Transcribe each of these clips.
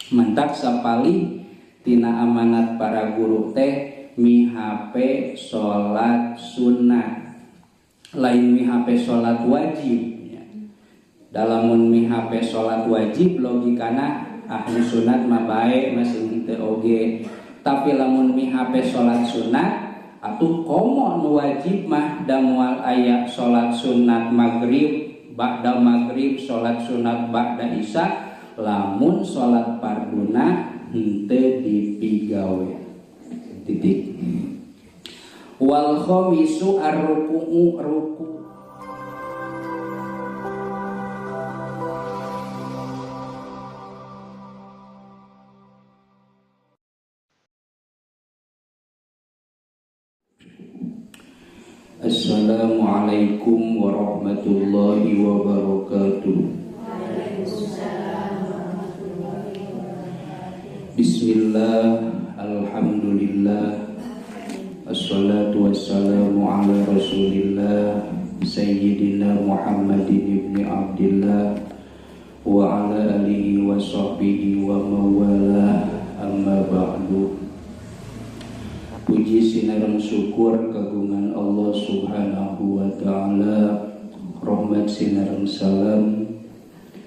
Mantak sapalih tina amanat para guru teh mihape salat sunat, lain mihape salat wajib. Dalamun mihape salat wajib logikana ahli sunat mah bae masih henteu oge. Tapi lamun mihape salat sunat atuh komo nu wajib mah da moal aya salat sunat maghrib, ba'da maghrib, salat sunat ba'da isya, lamun salat farduna henteu dipigawe. Titik. Wal khamisu ar-ruku'u ruku. Assalamualaikum warahmatullahi wabarakatuh. Bismillah, alhamdulillah, assalatu wassalamu ala rasulillah Sayyidina Muhammadin ibni Abdillah wa ala alihi wa sahbihi wa mawalah, amma ba'du. Puji sinareng syukur kagungan Allah Subhanahu wa ta'ala, rahmat sinareng salam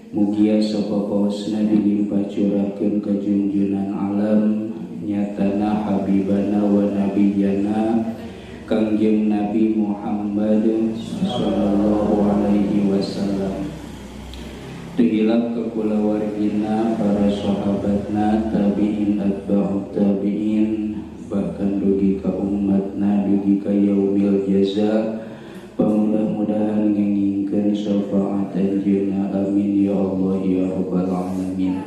mugia sapapaosna dilimpah curahkeun ka junjunan alam nyatana habibana wa nabiyana Kangjeng Nabi Muhammad sallallahu alaihi wasallam. Teu hilap ka kulawargina, para sahabatna, tabi'in atba'ut tabi'in, bahkan dugi ka umatna dugi ka yaumil jaza. Mudah-mudahan ngengingkeun syafaat anjeunna, amin ya Allah ya rabbal alamin.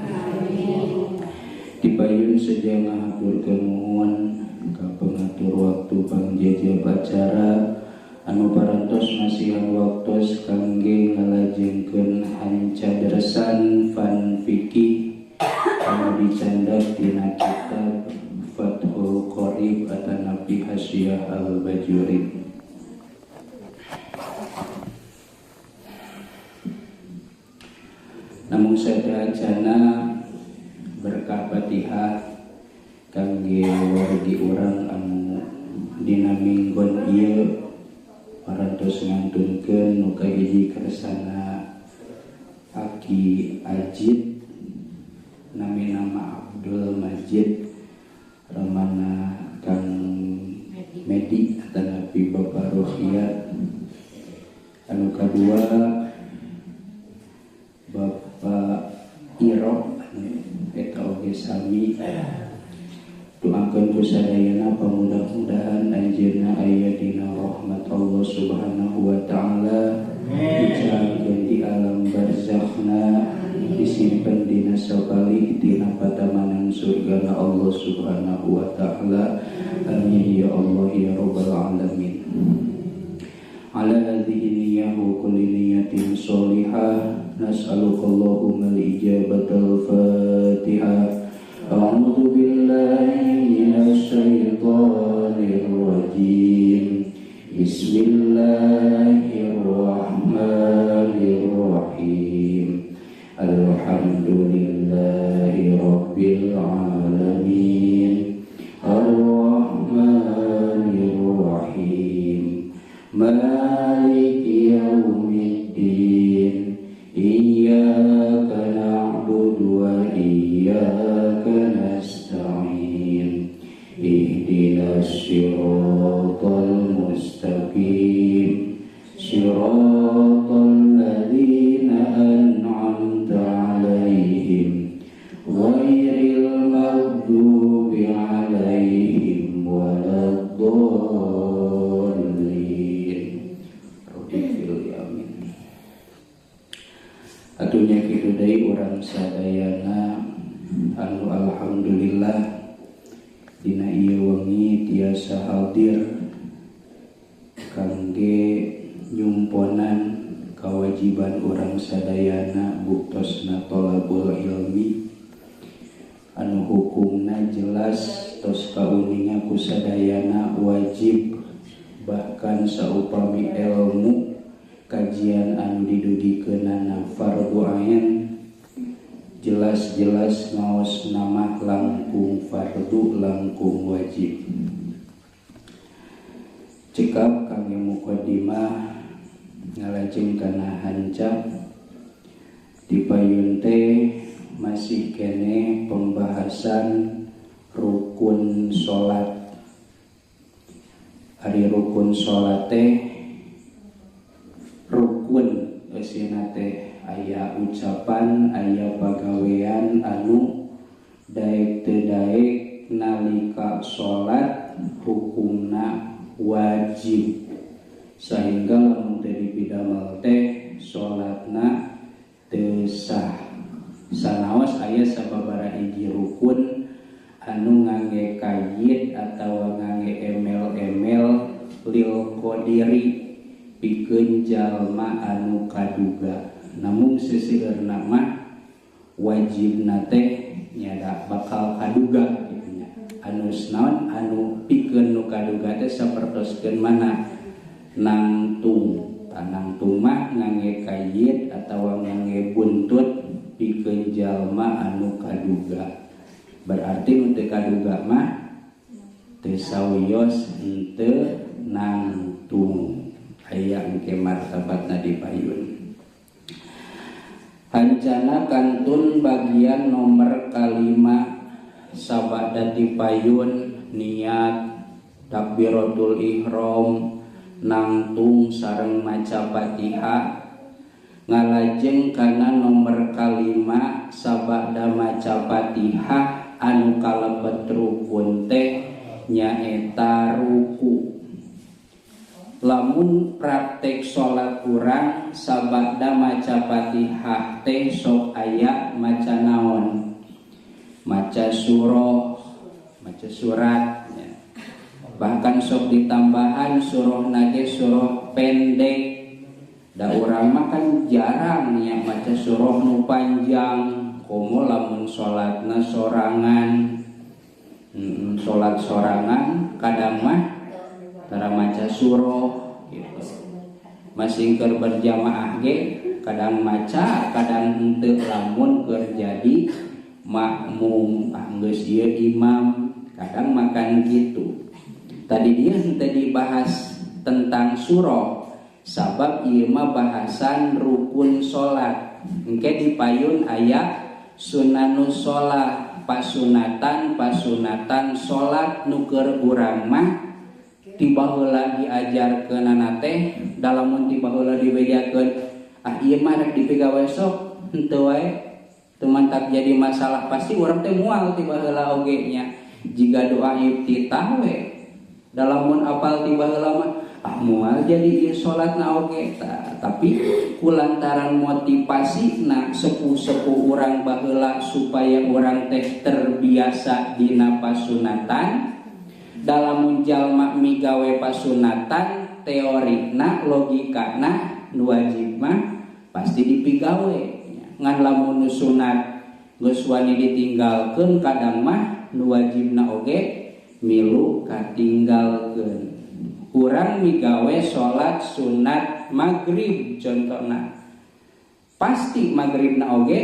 Dipayun seja ngahaturkeun nuhun ka pengatur waktu pangjajab acara anu parantos masihan waktos kangge ngalajengkeun hancadersan fan fikih anu dicandak dina kitab Fathul Qorib atanapi Hasyiah Al-Bajuri. Namun sadayana berkah Fatihah kangge wargi urang anu dina minggon ieu parantos ngantunkeun nu kahiji kersana Aki Ajid nami nama Abdul Majid ramana Kang Medi atanapi Bapak Rohiyat, anu kadua Bapak Iro eta oge sami. Doakeun ku sadayana pamudah-mudahan anjeunna aya dina rahmat Allah Subhanahu wa ta'ala, dicaangkeun di alam barzakhna, disimpen dina sapalih dina patamanan surgana Allah Subhanahu wa ta'ala. Amin ya Allah ya rabbal alamin. Ala hadhihi niyyah wa kulli niyyatin sholihah nas'aluka Allahumma al-ijabatal Fatihah. A'udzu billahi minasy syaithanir rajim. Bismillahirrahmanirrahim. Alhamdulillahi rabbil alamin. Arrahmanir rahim. Maliki yaumiddin. Iyyaka na'budu wa iyyaka nasta'in. Ihdinas siratal mustaqim. Siratal ladzina an'amta 'alaihim ghairil maghdubi 'alaihim waladdallin. Rabbil amin. Atunya kitu deui urang sadayana anu alhamdulillah dina ieu wengi tiasa hadir kangge nyumponan kewajiban urang sadayana buktosna thalabul ilmi anu hukumna jelas tos kauninga ku sadayana wajib, bahkan saupami ilmu kajian anu didugikeunana fardu ain Jelas-jelas ngaos nama langkung fardu, langkung wajib. Cekap kami mukodimah, ngalajeng kana hancap. Di payun teh masih kene pembahasan rukun salat. Ari rukun salat teh, rukun eusina teh aya ucapan, aya pagawean anu daek teu daek nalika salat hukumna wajib, sehingga lamun teu dipidamel teh salatna teu sah. Sanaos aya sababaraha hiji rukun anu ngangge kayid atawa ngangge emel-emel lil qadiri, pikeun jalma anu kaduga. Namun seseueurna mah wajibna teh nyada bakal kaduga gitu nya. Anu naon anu pikeun nu kaduga teh sapertoskeun mana nangtung. Nangtung mah ngangge kayid atawa ngangge buntut pikeun jalma anu kaduga. Berarti nu teu kaduga mah teu sawios henteu nangtung. Aya engke martabatna di payun. Hancana kantun bagian nomor kalima sabada ti payun niat takbiratul ihram nangtung sareng maca Fatihah, ngalajeng kana nomor kalima sabada maca Fatihah anu kalebet rukun teh nyaeta ruku. Lamun praktek salat urang sabada maca Fatihah teh sok aya maca naon? Maca surah, maca surat ya. Bahkan sok ditambahan surah nage surah pendek. Da urang mah kan jarang ya maca surah nu panjang, komo lamun salatna sorangan. Salat sorangan kadang mah tara maca surah gitu. Masing keur berjamaah ge kadang maca, kadang henteu lamun keur jadi makmum, ah geus ieu imam, kadang makan gitu. Tadi dia henteu dibahas tentang surah, sabab ieu mah bahasan rukun salat. Engke di payun aya sunanus salat, pasunatan-pasunatan salat nu keur urang mah ti baheula diajarkeunana teh, dalamun ti baheula dibejakeun, ah ieu mah rek dipigawe sok henteu wae, teu mantak jadi masalah, pasti urang teh moal ti baheula oge nya. Jiga doa iftitah we, dalamun apal ti baheula mah ah moal jadi ieu salatna oge. Tapi kulantaran motivasina sepuh-sepuh urang baheula supaya urang teh terbiasa dina pasunatan, dalamun jalma migawe pasunatan teorina logikana nu wajib mah pasti dipigawe. Ngan lamun nu sunat geus wani ditinggalkeun, kadang mah nu wajibna oge milu katinggalkeun. Urang migawe salat sunat maghrib contohna, pasti maghribna oge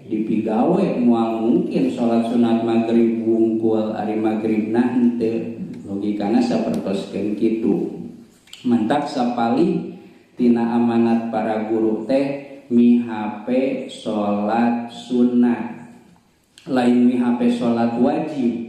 dipigawe, moal mungkin salat sunat maghrib wungkul ari maghribna henteu. Logikana sapertoskeun kitu. Mantak sapalih tina amanat para guru teh mihape salat sunat, lain mihape salat wajib.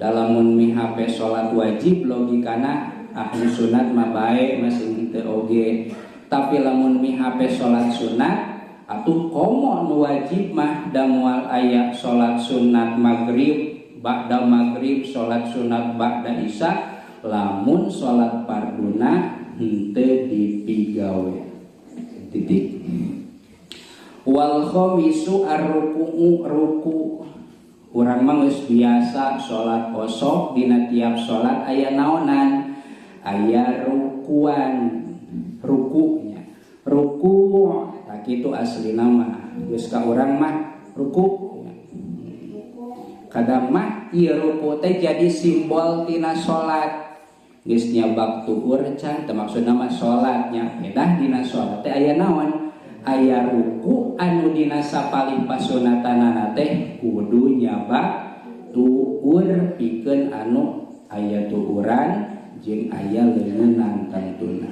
Dalamun mihape salat wajib logikana ahli sunat mah bae masih henteu oge. Tapi lamun mihape salat sunat atuh komo nu wajib mah da moal aya salat sunat maghrib, ba'da maghrib, salat sunat ba'da isya, lamun salat farduna henteu dipigawe. Titik. Wal khamisu arruku'u, ruku. Urang mah geus biasa salat osok, dina tiap salat aya naonan, aya rukuan, rukunya. Ruku tak kitu aslina mah, geus ka urang mah ruku. Kadang mah ieu ruku teh jadi simbol tina salat. Geus nyabak tuhur can, teu maksudna mah salatnya. Pedah dina salat teh aya naon? Aya ruku anu dina sapalih pasunatanana teh kudu nyaba tuur pikeun anu aya tuuran jeung aya leungeunnan tangtuna.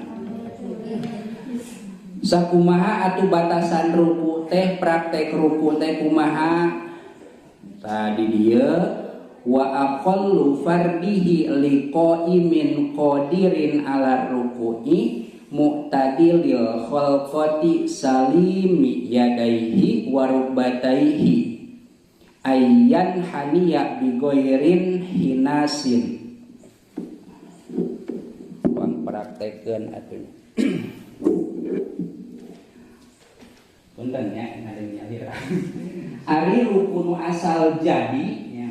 Sakumaha atuh batasan ruku teh, praktek ruku teh kumaha? Tadi dieu wa aqallu fardihi liqaimin qadirin ala ruku'i mu'tadilil khalqati salimi yadaihi wa rukbataihi ayyan haniya bigoirin hinasin. Pang praktekeun atuh. Punten nya ngadeng nyalir. Ari ruku nu asal jadi nya,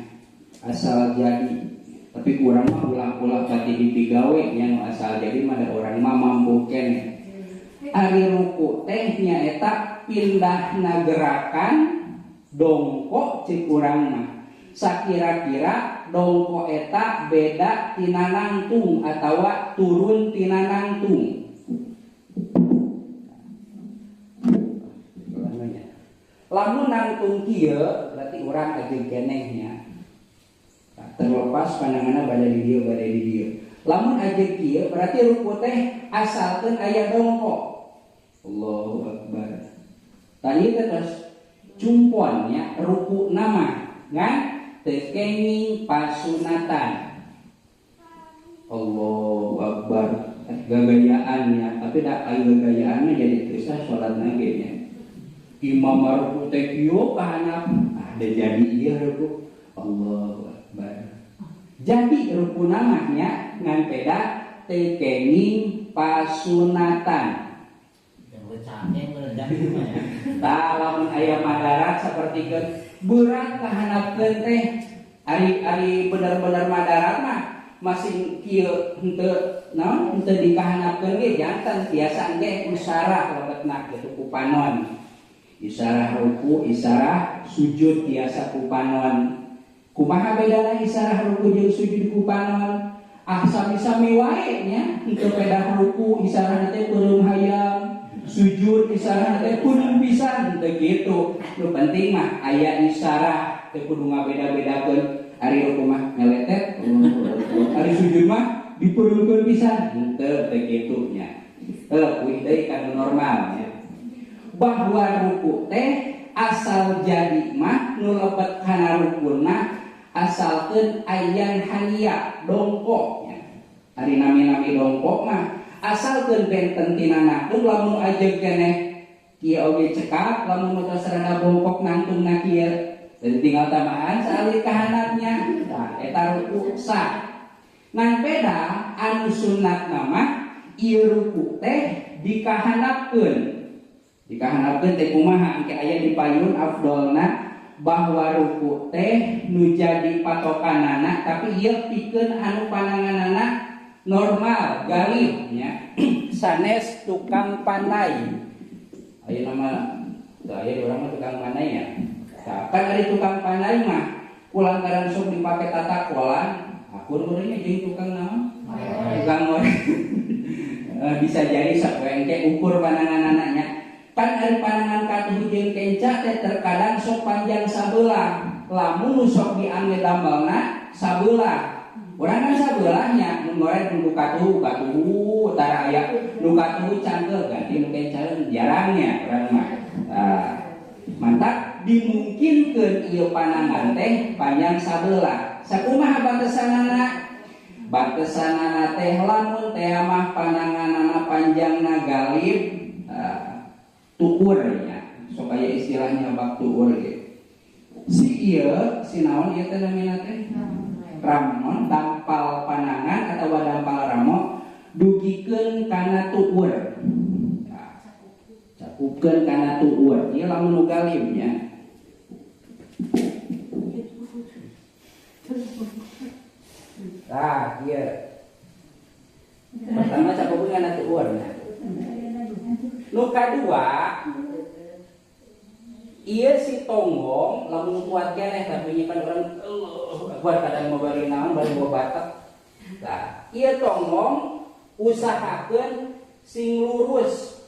asal jadi. Tapi kurang mah ulah-ulah pati dipigawe nya nu asal jadi mah da urang mah mampu keneh. Ari ruku teh nyaeta pindahna gerakan dongkok cek urang mah. Sakira-kira dongkok eta beda tina nangtung atawa turun tina nangtung. Lamun nangtung kieu berarti urang aja kenehnya. Terlepas pandanganna bade di dieu bade di dieu. Lamun aja kieu berarti ruku teh asalkeun aya dongkok. Allahu akbar. Tadi teh terus cumponnya ruku nama ngan teu kenging pasunatan. Allahu akbar. Gagayaannya tapi da aya gagayaanna jadi teu sah salatna ge nya. Imam ruku teh kieu kahanap ada jadi ieu ruku. Allahu akbar. Jadi ruku namanya ngan peda teu kenging pasunatan. Tah lamun aya madarat sapertikeun berat kahanapkeun teh ari bener-bener madarat mah masih kieu henteu naon henteu dikahanapkeun ge janten biasa ge isarah lebetna kitu ku panon. Isarah ruku, isarah sujud biasa ku panon. Kumaha bedana isarah ruku jeung sujud ku panon? Ah sami-sami wae nya, henteu pedah ruku isarahna teh peureum hayam, sujud isarahna teh peureum pisan, henteu kitu. Nu penting mah aya isarah teu kudu ngabeda-bedakeun. Ari ruku mah ngeletet, ari sujud mah dipeureumkeun pisan, henteu teu kitu nya. Heuh, deui ka nu normal nya. Bahwa ruku teh asal jadi mah nu lebet kana rukunna asalkeun ayan hania dongkok nya. Ari nami-nami dongkok mah asalkeun benten tina nangtung lamun ajeug keneh kieu oge cekap lamun tos rada bongkok nangtungna kieu. Jadi tinggal tambahan saalit kahanapnya. Tah eta ruku sah. Ngan beda anu sunatna mah ieu ruku teh dikahanapkeun. Dikahanapkeun teh kumaha engke aya di payun afdolna bahwa ruku teh nu jadi patokanana tapi ieu pikeun anu pananganana normal galih nya. Sanes tukang pandai. Aya nama teu aya urang mah tukang pandai nya. Tah kan ari tukang pandai mah kulantaran sok dipake tatakolan akur urangnya jeung tukang naon? Tukang ngoreng. Bisa jadi sapoe engke ukur pananganana nya. Kan ari panangan katuhu jeung kenca teh terkadang sok panjang sabelah. Lamun nu sok diambil damelna sabelah. Urang kan sabelahnya mun ngoret nu katuhu katuhu tara aya nu katuhu cangkeul ganti nu kencaeun jarangnya urang mah. Tah mantap dimungkinkeun ieu panangan teh panjang sabelah. Sakumaha batasanana? Batasanana teh lamun teh mah pananganana panjangna galib tuur nya, sok aya istilahnya bab tuur ge. Si ieu si naon ieu teh namina teh? Ramon dampal panangan atawa dampal ramo dugikeun kana tuur. Cakupkeun kana tuur. Ieu lamun nu galib nya. Tah ieu. Pertama cakupkeun kana tuur nya. Nu kadua ieu si tonggong lamun kuat keneh tapi nyimpan urang kuat kadang mau bari naon bari bawa batek. Tah ieu tonggong usahakeun sing lurus.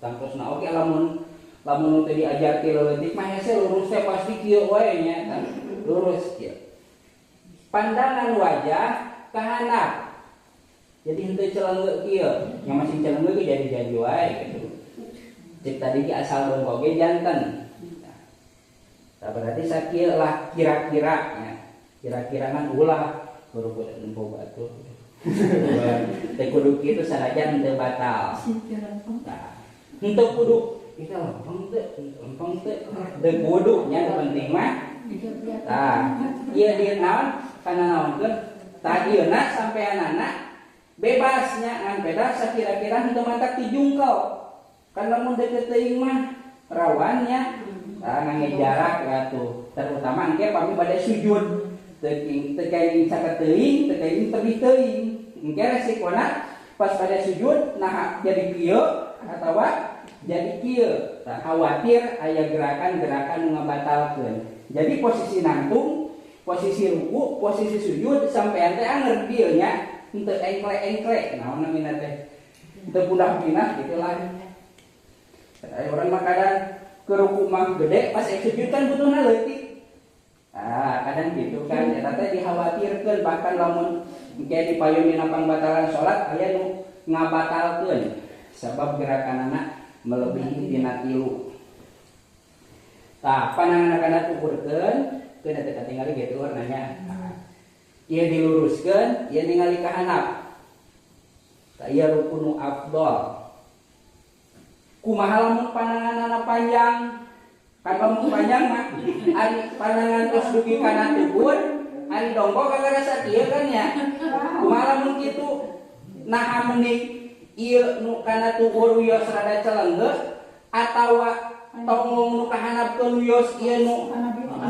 Tangtosna oge lamun Lamun teu diajar ti leutik mah hese lurus teh pasti kieu wae nya kan. Lurus kieu. Pandangan wajah ka handap. Jadi henteu celengge kieu. Nya masih celengge ge jadi-jadi wae gitu. Cek tadi ge asal dongkok ge janten. Nah, berarti sakieu lah kira-kira nya. Kira-kira kan ulah kudu nempo batu. Teu kudu kitu sanajan teu batal. Nah, henteu kudu kita lempeng teu, lempeng teu. Teu kudu nya nu penting mah. Tah, ieu di naon kana naonkeun? Tah ieuna sampeanana bebasnya ngan beda sakira-kira henteu mantak dijungkel. Kan lamun deukeut teuing mah rawannya. Tah ngangge jarak atuh, terutama engke pami bade sujud. Teu kenging sakateuing, teu kenging tebih teuing. Engke resikona pas pada sujud nah jadi kieu atawa jadi kieu. Tah khawatir aya gerakan-gerakan nu ngabatalkeun. Jadi posisi nangtung, posisi ruku, posisi sujud sampean teh anger kieu nya, henteu engkle-engkle. Naon namina teh? Henteu punah-pinah kitu lah. Aya urang mah kadang ke ruku mah gede, pas sujud kan butuhna leutik. Ah, kadang gitu kan, eta teh dikhawatirkeun bahkan lamun engke dipayun dina pangbatalan salat aya nu ngabatalkeun sabab gerakanana melebihi dina tilu. Tah, panangan kana tukurkeun, keun eta katingali gitu warnanya. Ieu diluruskeun, ieu ningali ka handap. Tah ieu rukun afdol. Kumaha lamun pananganana panjang? Kan lamun panjang mah ari panangan tos dugi kana tukur, ari dongkok kagak rasa kieu kan ya. Kumaha lamun kitu? Naha mending ieu nu kana tukur wios rada celengge atawa tongong nu kahandapkeun wios ieu nu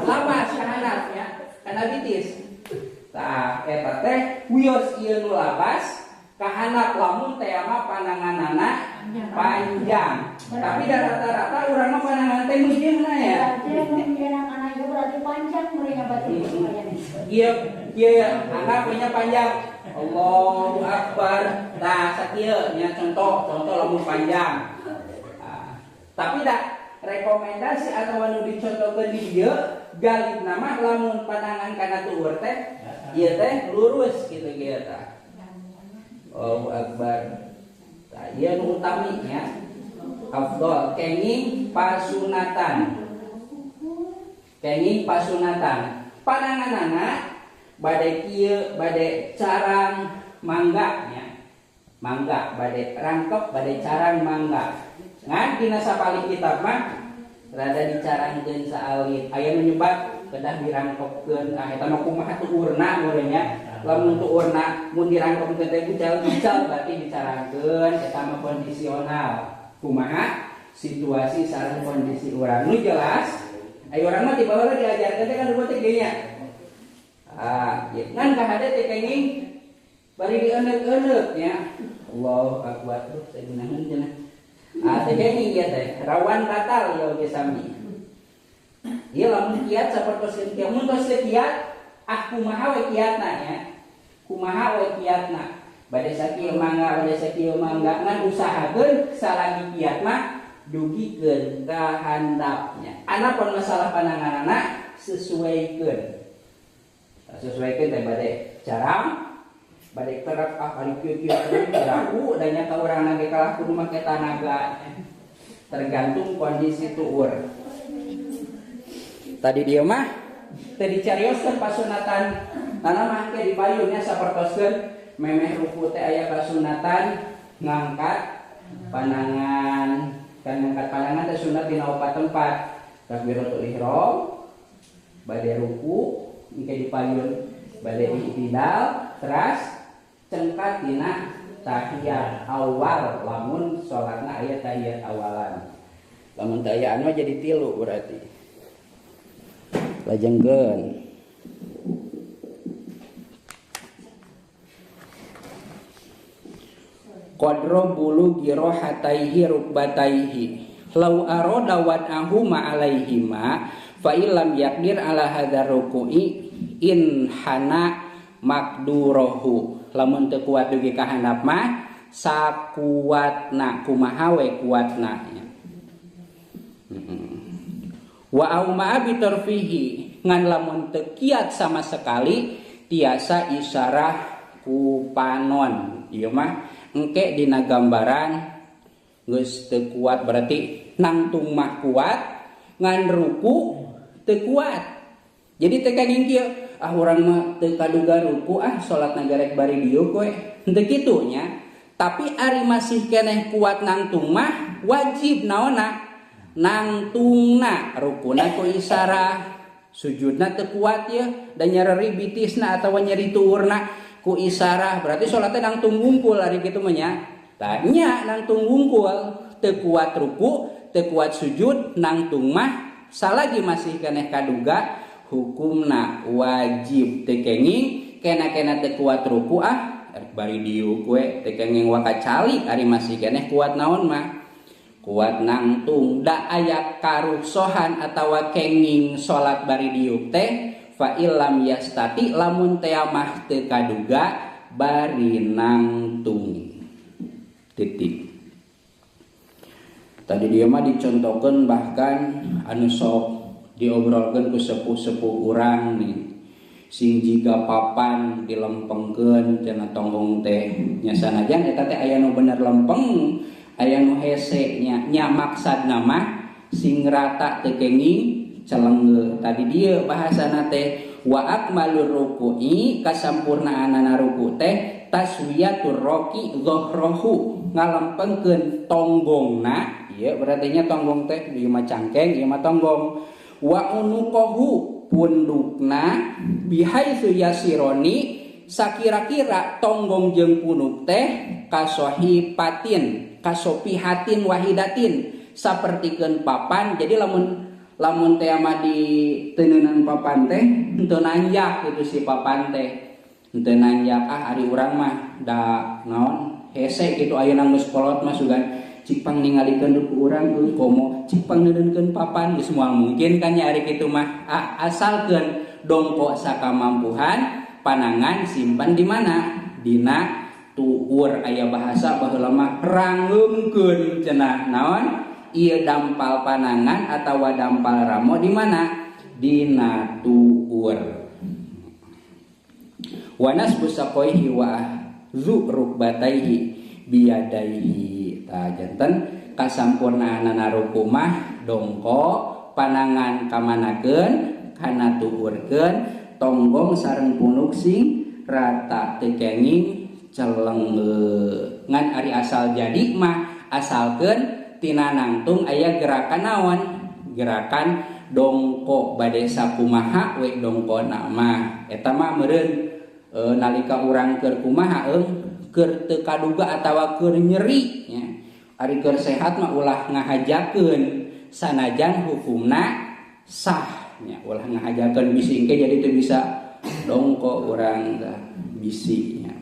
labas kahandap nya, kana bitis. Tah eta teh wios ieu nu labas kahandap lamun teh mah pananganana panjang. Tapi da rata-rata urang mah panangan teh meujeuhna ya. Berarti panjang meureunnya batu. Ieu ieu anggap punya panjang. Allahu Akbar. Tah sakieu nya contoh lamun panjang. Nah, tapi da rekomendasi atau anu dicontohkeun di dieu galib nama lamun panangan kana tuur teh ieu teh lurus kitu kieu tah. Allahu Akbar. Tah ieu nu utami nya. Afdol kenging pasunatan. Kenging pasunatan. Pananganana bade kieu bade carang mangga nya. Mangga bade rangkep bade carang mangga. Ngan dina sapalih kitab mah rada dicarangkeun saalit. Aya nu nyebat kedah dirangkepkeun. Ah eta mah kumaha tuurna meureun nya. Lamun tuurna mun dirangkepkeun teh bucal-bucal berarti dicarangkeun eta mah kondisional. Kumaha situasi sareng kondisi urang nu jelas. Ayo urang mah tiba heula diajarkeun teh kan rupa teh kieu nya. Ah, ieu ngan kahade teh kenging bari dieneuk-eneuk nya. Allahu akbar. Duh, saya gunaheun cenah. Ah, teh kenging ieu teh rawan batal ieu oge sami. Ieu lamun kiat sapertoskeun kieu mun tos teu kiat ah kumaha we kiatna nya. Kumaha we kiatna. Bade sakieu mangga, bade sakieu mangga ngan usahakeun salagi kiat mah dugikeun ka handapnya. Anapun masalah pananganana sesuaikeun. Sesuaikeun teh bade carang, bade kerep ah bari kieu-kieu laku da nya ka urang ge kalah kudu make tanaga. Tergantung kondisi tuur. Tadi dieu mah teu dicarioskeun pasunatan. Tana mah ke dipayun nya sapertoskeun memeh ruku teh aya kasunatan ngangkat panangan. Kan ngangkat panangan teh sunat dina opat tempat. Takbiratul ihram, bade ruku, engke dipayun bade i'tidal, teras cengkat dina tahiyat awal lamun salatna aya tahiyat awalan. Lamun teu ayaan mah jadi tilu berarti. Lajengkeun. Qadra bulu girohataihi rukbataihi lau arada wad'ahu ma'alaihima fa illam yaqdir ala hadzal ruku'i in hana makdurohu. Lamun teu kuat dugi ka handap mah sakuatna kumaha we kuatna. Wa auma bi tarfihi ngan lamun teu kiat sama sekali tiasa isyarah ku panon. Ieu mah engke dina gambaran geus teu kuat berarti nangtung mah kuat ngan ruku teu kuat. Jadi teu kenging kieu, ah urang mah teu kaduga ruku ah salat nagarek bari dieu we. Henteu kitu nya. Tapi ari masih keneh kuat nangtung mah wajib naonna? Nangtungna rukuna ku isyarah, sujudna teu kuat ye da nyereri bitisna atawa nyeri tuurna ku isyarah. Berarti salatna nangtung wungkul ari kitu mah nya. Tah nya nangtung wungkul teu kuat ruku, teu kuat sujud, nangtung mah salagi masih keneh kaduga hukumna wajib teu kenging kena-kena teu kuat ruku ah bari diuk we teu kenging wakacalik ari masih keneh kuat naon mah kuat nangtung da aya karusohan atawa kenging salat bari diuk teh fa illam yastati lamun teh mah teu kaduga bari nangtung titik. Tadi dia mah dicontohkeun bahkan anu sok diobrolkeun ku sepuh-sepuh urang nih sing jiga papan dilempengkeun cenah tonggong teh nya sanajan eta teh aya nu bener lempeng aya nu hese nya nya maksadna mah sing rata teu kenging celengge. Tadi dia bahasana teh wa akmalur ruku'i kasampurnaanana ruku teh taswiyatur roki dhahrahu ngalempengkeun tonggongna ieu berarti nya tonggong teh ieu mah cangkeng ieu mah tonggong wa unuqahu pundukna bihaitsu yasironi sakira-kira tonggong jeung punuk teh kasohipatin kasopihatin wahidatin sapertikeun papan. Jadi lamun teh mah di teneunan papan teh henteu nanjak kitu si papan teh henteu nanjak ah ari urang mah da naon hese kitu ayeuna geus kolot mah sugan cik pang ningalikeun ku urang euy komo cik pang neuneunkeun papan geus moal mungkin kan nya ari kitu mah asalkeun dongko sakamampuhan panangan simpan di mana dina tuur aya bahasa baheula mah rangeumkeun cenah naon ieu dampal panangan atawa dampal ramo di mana dina tuur wa nasbu saqaihi wa zu rukbataihi biyadaihi. Tah janten kasampurnaanana ruku mah dongko panangan kamanakeun kana tuurkeun tonggong sareng punuk sing rata teu kenging celengge ngan ari asal jadi mah asalkeun tina nangtung aya gerakan naon gerakan dongko bade sakumaha we dongkona mah eta mah meureun nalika urang keur kumaha keur teu kaduga atawa keur nyeri nya ari keur sehat mah ulah ngahajakeun sanajan hukumna sah nya ulah ngahajakeun bisi engke jadi teu bisa dongko urang tah bisi nya.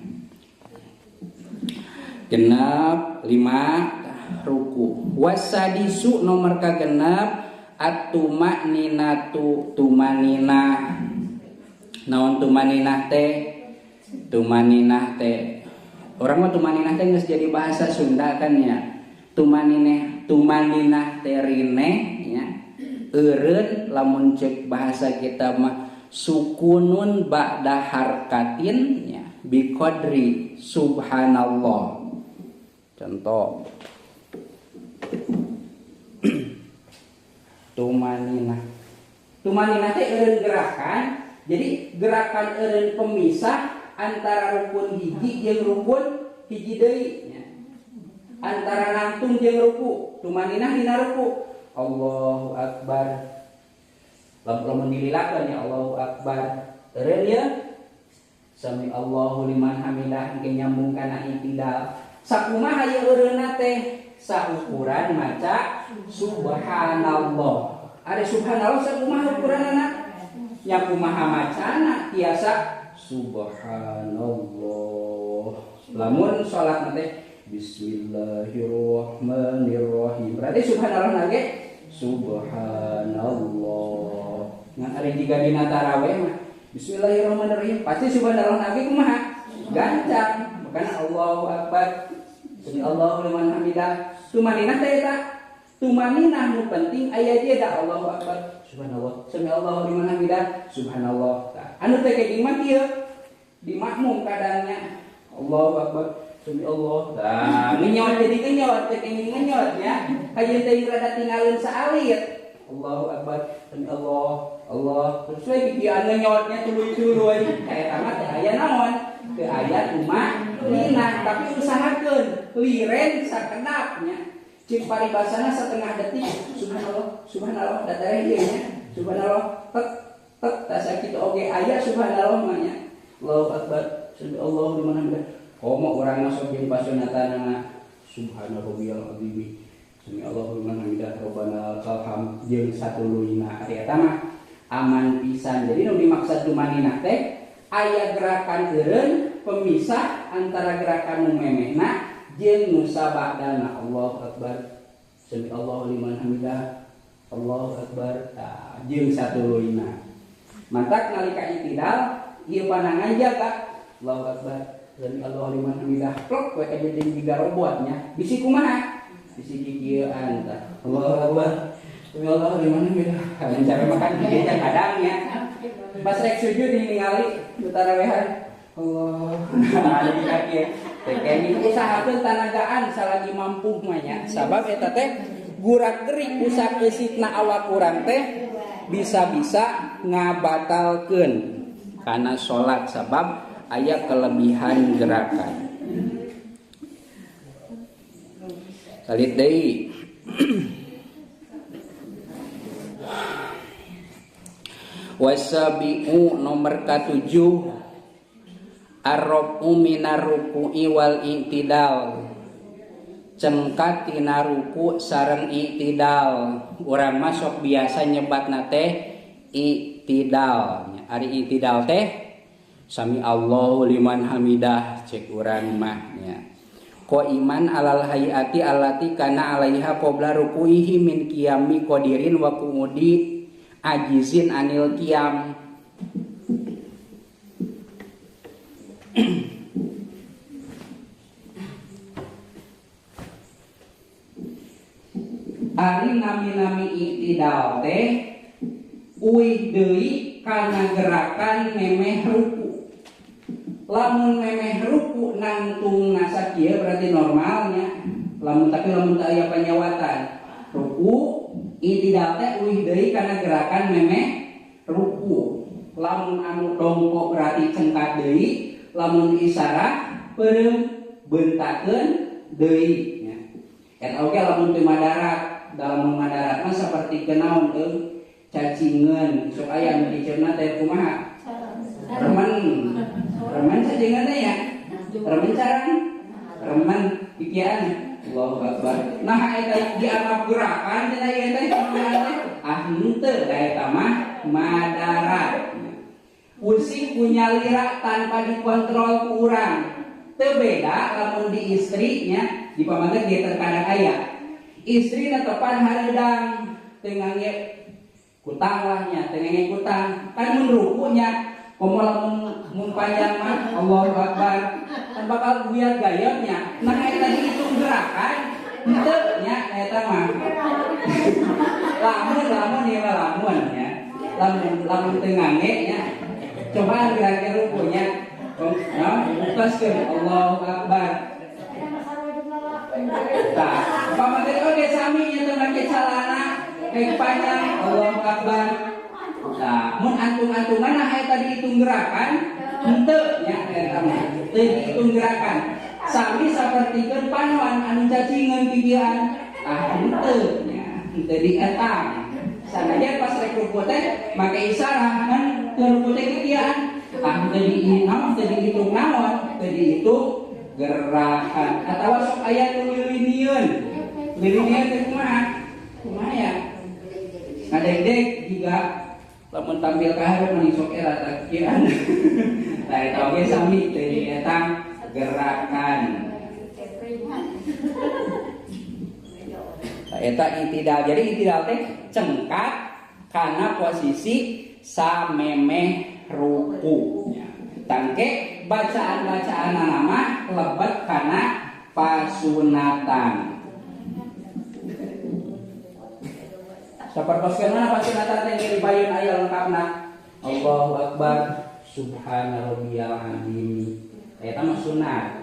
Genep 5 ruku wasadisu nomor kagenep atuma ninatu tumanina naon tumaninah teh tumaninah teh orang mah tumaninah teh geus jadi bahasa Sunda kan ya tumanineh tumaninah teh rineh nya eureun lamun cek bahasa kita mah sukunun ba'da harkatin nya biqadri subhanallah. Contoh tumaninah tumaninah teh eureun gerakan. Jadi gerakan eureun pemisah antara rukun hiji jeung rukun hiji deui nya. Antara nangtung jeung ruku, tumaninah dina ruku. Allahu akbar. Lamun dililakeun ya Allahu akbar. Eureun ye sami Allahu liman hamidah engke nyambung kana i'tidal. Sakumaha ieu eureunna teh saukuran maca subhanallah. Ari subhanallah sakumaha ukuranana? Nya kumaha macana tiasa subhanallah. Lamun salat teh bismillahirrahmanirrahim. Berarti subhanallah nage subhanallah. Ngan ari jiga dina tarawih mah bismillahirrahmanirrahim pasti subhanallah nage kumaha? Gancang. Makana Allahu akbar. Sami Allahu liman hamidah. Tumaninah teh eta Tumaninah nu penting aya jeda Allahu akbar subhanallah sami Allahu liman hamidah subhanallah. Tah anu teh kenging mah kieu di makmum kadangnya Allahu akbar sami Allah. Tah ngenyot jadi ngenyot teh kenging ngenyot nya hayeun teh rada tinggalin saalit Allahu akbar sami Allah Allah terus we kikieuan ngenyotnya tuluy-tuluy ka eta mah teh aya naon teu aya tumaninah tapi usahakeun liren sakedapnya cik paribasana setengah detik subhanallah subhanallah da teh ieu nya subhanallah tek tek tah sakitu oge aya subhanallah mah nya Allahu akbar sami Allahu liman hamidah komo urang masuk jeung pasunatana subhana rabbiyal azim sami Allahu liman hamidah rabbana lakal hamd jeung satuluyna ari eta mah aman pisan. Jadi nu dimaksud tumaninah teh aya gerakan eureun pemisah antara gerakan nu memehna jeung nu sabadana Allahu akbar sami Allahu liman hamidah Allahu akbar tah jeung satuluyna. Mantak nalika itidal ieu panangan jaga Allahu akbar sami Allahu liman hamidah plok we ka jadi jiga robotnya bisi kumaha bisi kikieuan tah Allahu akbar sami Allahu liman hamidah cara makan kieu teh kadangnya pas rek sujud ningali nu tarawehan Allah ari kieu teh kenging usahakeun tanagaan salagi mampu mah nya sabab eta teh gurak-gerik usak eusitna awak urang teh bisa-bisa ngabatalkeun kana salat sabab aya kelebihan gerakan. Salit deui. Wasabi'u nomor katujuh arrobu minar ruku'i wal i'tidal cengkat tina ruku sareng i'tidal. Urang masuk biasa nyebatna teh i'tidal. Ari i'tidal teh sami Allahu liman hamidah cek urang mah nya. Qaiman alal hayati allati kana alaiha qabla ruku'ihi min qiyami qadirin wa qu'udi ajizin anil qiyam. Ari nami-nami i'tidal teh uih deui kana gerakan memeh ruku. Lamun memeh ruku nangtung sakieu berarti normalnya. Lamun tapi lamun teu aya panyawatan. Ruku i'tidal teh uih deui kana gerakan memeh ruku. Lamun anu dongkok berarti cengkat deui, lamun isarah peureum bentakeun deui nya. Eta oge lamun teu madarat, dalam madarat mah saperti kenaon deui cacingeun, sok aya anu diceuna teh kumaha? Remen. Remen cacingeun teh ya. Remen carang. Remen pikiran. Allahu akbar. Nah eta dianggap gerakan cenah ieu teh ah henteu da eta mah madarat. Usik punya lira tanpa dikontrol ku urang. Teu beda lamun di istrinya di pamantek dia terkadang aya. Istri tepan hareudang teu ngangge kutang lah nya, teu ngangge kutang. Kan mun rukunya komo lamun mun panjang mah Allahu akbar. Kan bakal guyat gayotnya. Nah eta dihitung gerakan henteu nya eta mah. Lamun lamun ieu mah lamun nya. Lamun lamun teu ngangge nya. Cobaan gerakan rukunya. Nah, bukaskeun Allahu akbar. Tah, pamanten oge sami nya teu make calana kayak panjang Allahu akbar. Tah, mun antung-antungan nah eta dihitung gerakan henteu nya eta mah. Teu dihitung gerakan. Sami sapertikeun panon anu cacingeun kikieuan. Ah henteu nya, henteu dietang. Sanajan pas rek ruku teh make isarah kan teu ruku teh kikieuan. Ah teu dihitung, teu dihitung naon, teu dihitung gerakan. Atawa sok aya nu lilinieun. Lilinieun teh kumaha? Kumaha ya? Ngadegdeg juga lamun tampil ka hareup mani sok era tah kieuan. Tah eta oge sami teu dietang gerakan. Tah eta i'tidal. Jadi i'tidal teh cengkat kana posisi samemeh ruku. Tangke bacaan-bacaan nama lebet kana pasunatan. Sapertoskeun mana pasunatan teh di bayun aya lengkapna. Allahu akbar subhana rabbiyal azim. Eta mah sunat.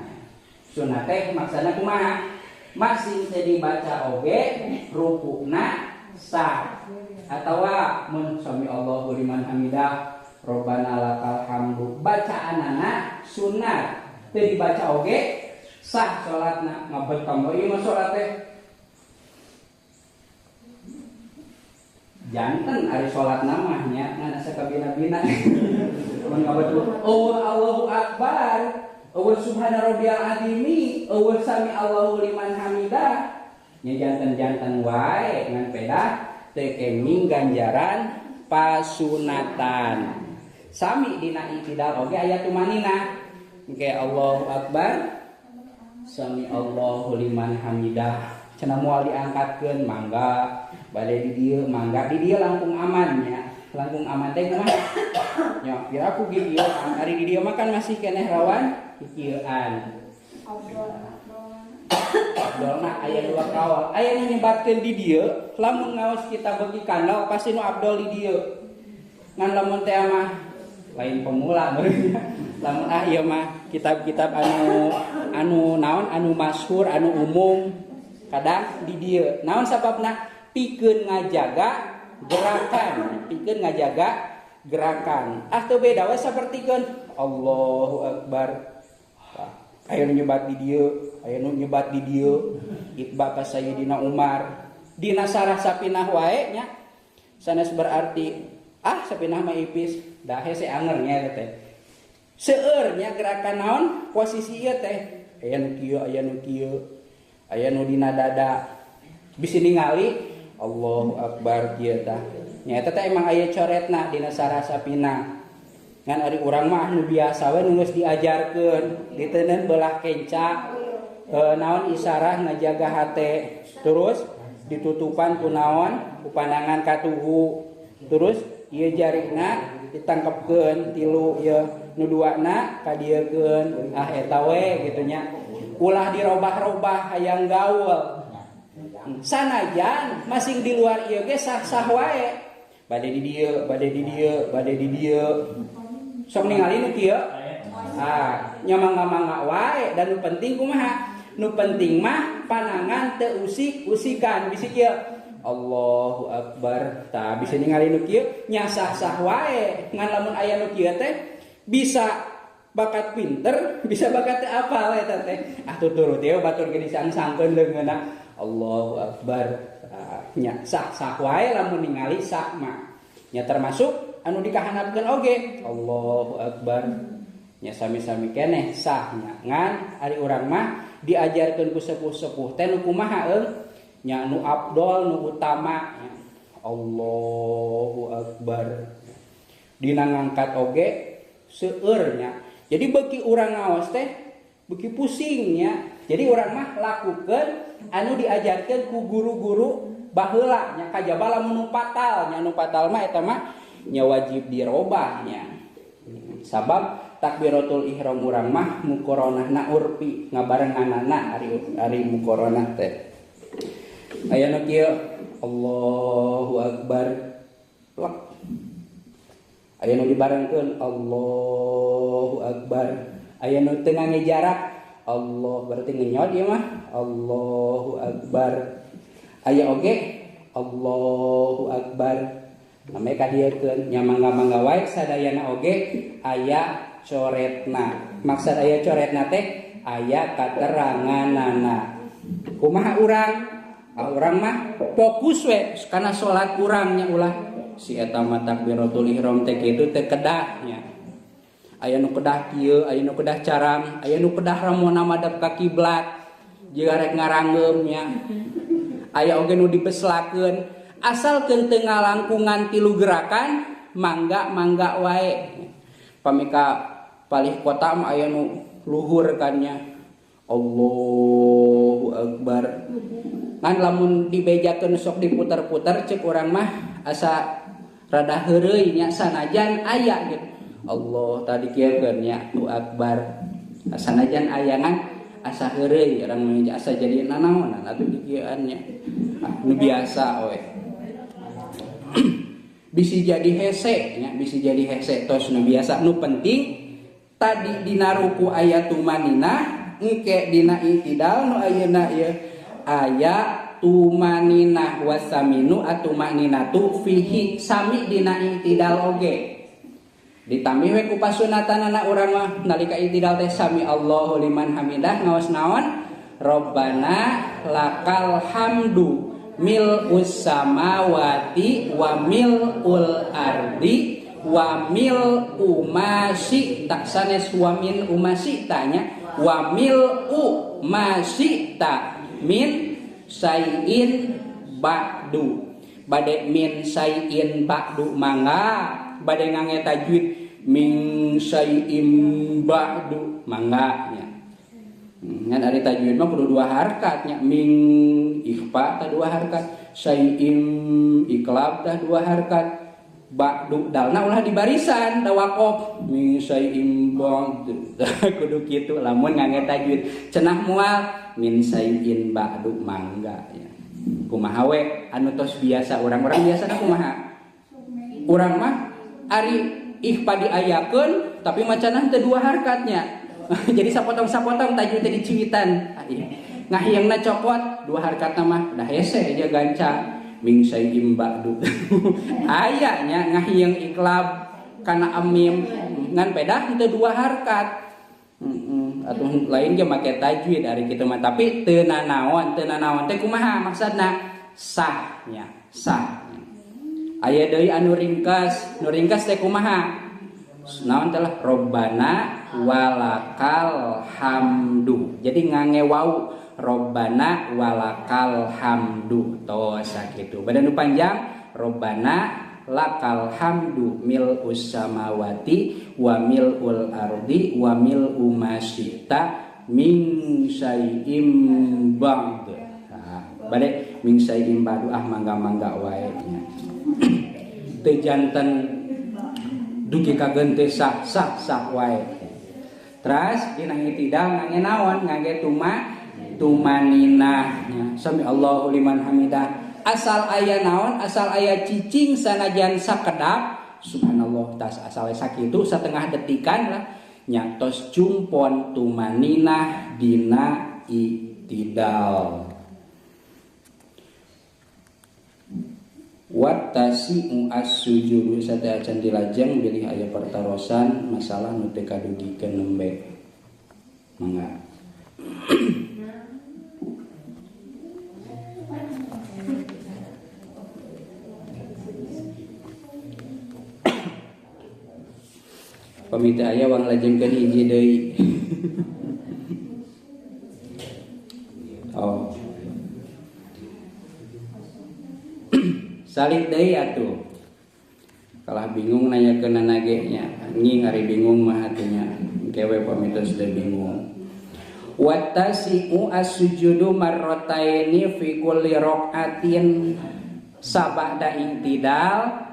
Sunat teh maksana kumaha? Masing teu dibaca oge rukuna sah. Atawa mun sami Allahu liman hamidah robbana lakal hamdu bacaanana sunat teu dibaca oge sah salatna. Ngabet kamu ieu mah salat teh janten ari salat mah nya ngan asa kabina-bina. Mun ngabet oh Allahu akbar eueuh subhana rabbiyal azimi eueuh sami Allahu liman hamidah nya janten-janten wae ngan pedah teu kenging ganjaran pasunatan. Sami dina i'tidal oge aya tumanina. Engke Allahu akbar sami Allahu liman hamidah cenah moal diangkatkeun mangga bade di dieu mangga di dieu langkung aman nya. Langkung aman teh kumaha? Nya piraku ge ieu ari di dieu mah kan masih keneh rawan kikieuan. Abdolna aya dua kaol. Aya nu nyebatkeun di dieu lamun ngaos kita beuki kandel pasti nu abdol di dieu. Ngan lamun teh mah lain pemula meureun. Lamun ah ieu mah kitab-kitab anu naon anu masyhur anu umum kadang di dieu. Naon sababna? Pikeun ngajaga gerakan, pikeun ngajaga gerakan. Ah teu beda we sapertikeun Allahu akbar. Aya nu nyebat di dieu, aya nu nyebat di dieu. Itba ka Sayyidina Umar. Dina sarah sapinah wae nya. Sanes berarti ah sapinah mah ipis, da hese anger nya eta teh. Seueur nya gerakan naon posisi ieu teh. Aya nu kieu, aya nu kieu. Aya nu dina dada. Bisi ningali Allahu akbar kieu tah. Nya eta teh emang aya coretna dina sarah sapinah. Ngan ari urang mah nu biasa we nu geus diajarkeun, diteundeun belah kenca, naon isarah ngajaga hate, terus ditutupan ku naon ku pandangan katuhu. Terus ieu jarina ditangkepkeun tilu ieu nu duana kadieukeun. Ah eta we kitu nya. Ulah dirobah-robah hayang gaul. Sanajan masing di luar ieu ge sah-sah wae. Bade di dieu, bade di dieu, bade di dieu. Sok ningali nu kieu? Ah, nya mangga-mangga wae dan nu penting kumaha? Nu penting mah panangan teu usik-usikan bisi kieu. Allahu akbar. Tah bisa ningali nu kieu nya sah-sah wae. Ngan lamun aya nu kieu teh bisa bakat pinter, bisa bakat teu apal eta teh. Ah tuturut ieu batur ge disangsangkeun leungeunna. Allahu akbar. Tah nya sah-sah wae lamun ningali sah mah. Nya termasuk anu dikahanapkeun oge Allahu akbar. Nya sami-sami keneh sah nya. Ngan ari urang mah diajarkeun ku sepuh-sepuh teh nu kumaha eung? Nya nu abdol nu utama nya. Allahu akbar. Dina ngangkat oge seueur nya. Jadi beuki urang ngaos teh beuki pusing nya. Jadi urang mah lakukeun anu diajarkeun ku guru-guru baheula nya kajaba lamun nu fatal nya, nu fatal mah eta mah nya wajib dirobah nya. Sabab takbiratul ihram urang mah mukoronahna urpi ngabarenganana ari mukoronah teh. Aya nu kieu Allahu akbar. Plak. Aya nu dibarengkeun Allahu akbar. Aya nu teu ngangge jarak Allah berarti ngenyot ieu mah Allahu akbar. Aya oge Allahu akbar. Namanya kadieukeun nya mangga-mangga wae sadayana oge aya coretna. Maksud aya coretna teh aya kateranganana. Kumaha urang? Ah urang mah fokus we kana salat urang nya ulah si eta mah takbiratul ihram teh kitu teh kedah nya. Aya nu kedah kieu, aya nu kedah caram, aya nu kedah ramona madep ka kiblat jeung rek ngaranggeum nya. Aya oge nu dibeslakeun. Asalkeun teu ngalangkungan tilu gerakan mangga-mangga wae. Pamika palih kota mah aya nu luhur kan nya. Allahu akbar. Ngan lamun dibejakeun sok diputer-puter ceuk urang mah asa rada heureuy nya sanajan aya gitu. Allah tadi kieukeun nya Allahu akbar. Sanajan aya ngan asa heureuy urang mah asa jadi nanaonan atuh dikieuan nya. Ah nu biasa we. Bisi jadi hese nya, bisi jadi hese tos nu biasa. Nu penting tadi dina ruku aya tumaninah, engke dina i'tidal nu ayeuna ieu aya tumaninah wasaminu atumaninatu fihi sami dina i'tidal oge. Ditambih we ku pasunatanana urang mah nalika i'tidal teh sami Allahu liman hamidah ngaos naon? Rabbana lakal hamdu mil'us samawati wa mil'ul ardi wa mil'u ma syi'ta, sanes wa min uma syi'ta nya, wa mil'u ma syi'ta min syai'in ba'du. Bade min syai'in ba'du mangga, bade ngange tajwid min syai'in ba'du mangga nya. Ngan ari tajwid mah kudu dua harkat nya, min ikhfa tah dua harkat, syai'in iqlab tah dua harkat, ba'du dalna ulah di barisan da waqaf min syai'in ba'du. Kudu kitu lamun ngange tajwid. Cenah moal min syai'in ba'du mangga nya. Kumaha we anu tos biasa urang-urang biasana kumaha? Urang mah ari ikhfa diayakeun tapi macanah teu dua harkatnya. Jadi sapotong-sapotong tajwid teh diciwitan. Ngahiangna copot dua harkatna mah dah hese aja gancang min syai'in ba'du. Aya nya ngahiang iklab kana amim ngan pedah teu dua harkat. Atuh lain ge make tajwid ari kitu mah, tapi teu nanaon, teu nanaon teh kumaha maksudna? Sah nya, sah. Aya deui anu ringkas, nu ringkas teh kumaha? Naon teh lah Robbana walakal hamdu. Jadi ngange wau Robbana walakal hamdu tos sakitu. Badan nu panjang Robbana lakal hamdu mil'us samawati wa mil'ul ardi wa mil'u ma syi'ta min syai'im ba'd. Nah, bade min syai'im ba'du ah mangga-mangga wae nya. Teu janten dugi ka gente sah sah sah wae. Teras dina i'tidal ngange naon? Ngange tumaninah nya. Sami Allahu liman hamidah. Asal aya naon? Asal aya cicing sanajan sakedap, subhanallah tas asal sakitu setengah detikan lah nya tos jumpon tumaninah dina i'tidal. Wattasi'u as-sujudu sateuacan dilajeng bilih aya pertarosan masalah nu teu kadugikeun nembe. Mangga. Pamit aya wang lajengkeun hiji deui. Oh. Salib deui atuh. Kalah bingung nanyakeun ge nya. Nying ari bingung mah hatinya. Engke we pamit sudah bingung. Wattasi'u as-sujudu marrataini fi kulli rak'atin sabada intidal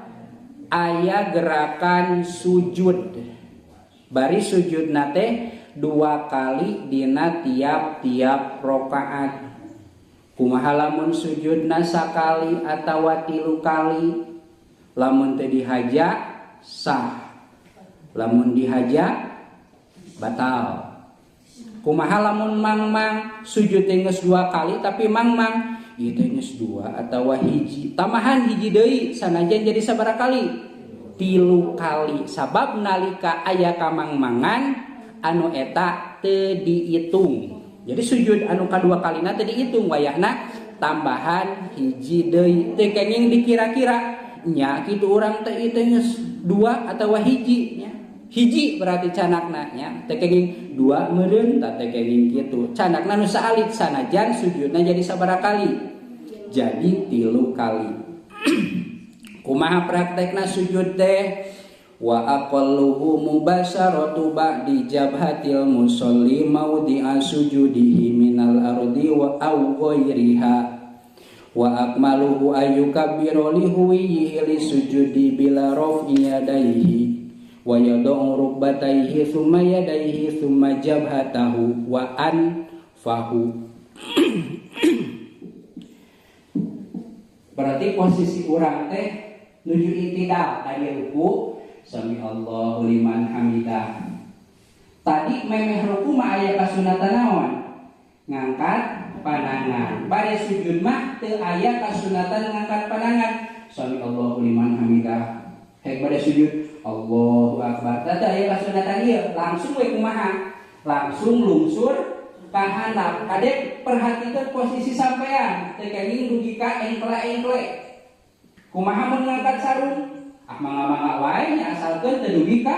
aya gerakan sujud. Bari sujudna teh dua kali dina tiap-tiap rakaat. Kumaha lamun sujudna sakali atawa tilu kali? Lamun teu dihaja sah. Lamun dihaja batal. Kumaha lamun mangmang sujud teh geus dua kali tapi mangmang ieu teh geus dua atawa hiji. Tambahan hiji deui sanajan jadi sabaraha kali? Tilu kali. Sabab nalika aya kamangmangan anu eta teu diitung. Jadi sujud anu kadua kalina teu diitung wayahna tambahan hiji deui teu kenging dikira-kira nya kitu urang teh ieu teh geus dua atawa hiji nya. Hiji berarti canakna nya teu kenging dua meureun tah teu kenging kitu. Canakna nu saalit sanajan sujudna jadi sabaraha kali? Jadi tilu kali. Kumaha praktekna sujud teh? Wa aqalluhu mubasharatu ba'di jabhatil musalli mawdi'a sujudihi minal ardi wa aw ghairiha wa akmaluhu ayyukabbiru lihuwihi lisujudi bila raf'i yadayhi wa yad'u rukbatayhi thumma yadayhi thumma jabhatahu wa anfahu. Berarti posisi urang teh Nuju itidal tadi ruku sami Allahu liman hamidah. Tadi memeh ruku mah aya kasunatan naon? Ngangkat panangan. Bade sujud mah teu aya kasunatan ngangkat panangan. Sami Allahu liman hamidah. Hek bade sujud Allahu akbar. Tadi aya kasunatan ieu, langsung we kumaha? Langsung lungsur ka handap. Kadek perhatikan posisi sampean, teu kenging dugi ka engkle-engkle. Kumaha mun ngangkat sarung? Ah mangga-mangga wae nya asalkeun teu dugi ka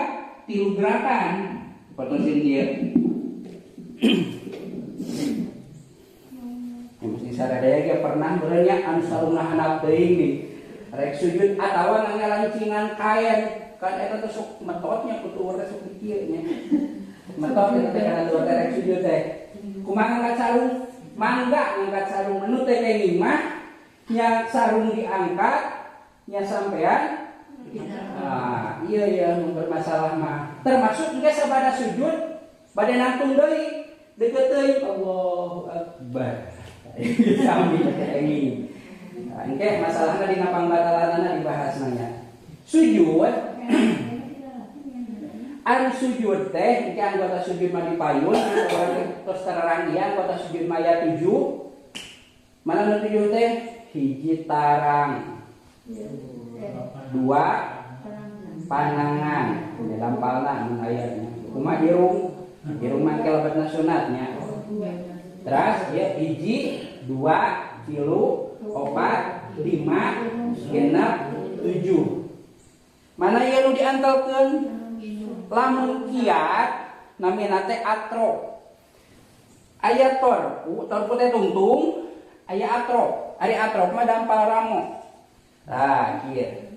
3 gerakan. Pertosin ieu. Ya mesti sadaya ge pernah beureun nya anu sarungna handap teuing nih. Rek sujud atawa ngangalancingan kain kan eta teh sok metotnya kutu urang sok kieu nya. Metot eta teh kana dua teh rek sujud teh. Kumaha ngangkat sarung? Mangga ngangkat sarung menu teh kenging mah nya sarung diangkat nya sampean. Ah, iya iya nu bermasalah mah. Termasuk engke sabada sujud bade nangtung deui deukeut teuing Allahu akbar. Sami kenging. Nah, engke masalahna dina pangbatalanana dibahas nanya. Sujud ari sujud teh engke anggota sujud mah dipayun urang tos terang ieu anggota sujud mah aya 7. Mana nu 7 teh? Hiji tarang. 2 panangan di dampalna mun aya nya. Kumaha irung? Irung mah engke lebetna sunatnya. Terus ieu hiji, 2, 3, 4, 5, 6, 7. Mana ieu nu diantelkeun? Lamun kiat namina teh atrop. Aya torku, torku teh tungtung, aya atrop. Ari atrop mah dampal ramo. Tah kieu.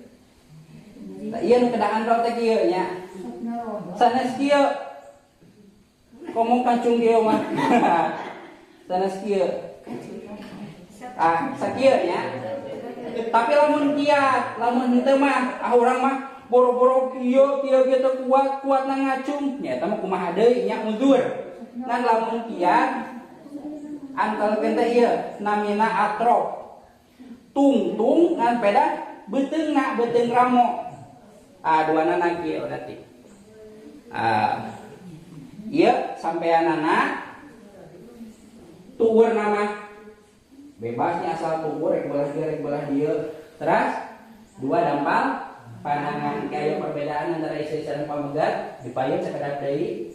Tah ieu nu kedah antel teh kieu nya. Sanes kieu. Komong kancung kieu mah. Sanes kieu. Ah, sakieu nya. Tapi lamun kiat, lamun henteu mah, ah urang mah boro-boro kieu kieu kieu teu kuat, kuatna ngacung. Nya eta mah kumaha deui nya uzur. Ngan lamun kiat antelkeun teh ieu namina atrop. Tungtung ngan peda beuteungna beuteung ramo. Ah duanana kieu berarti. Ah ieu sampeanana tuur nama bebasnya asal tuur rek belah dieu rek belah dieu. Teras 2 dampal panangan kaya perbedaan antara istri sareng pamegat dipayun sakedap deui.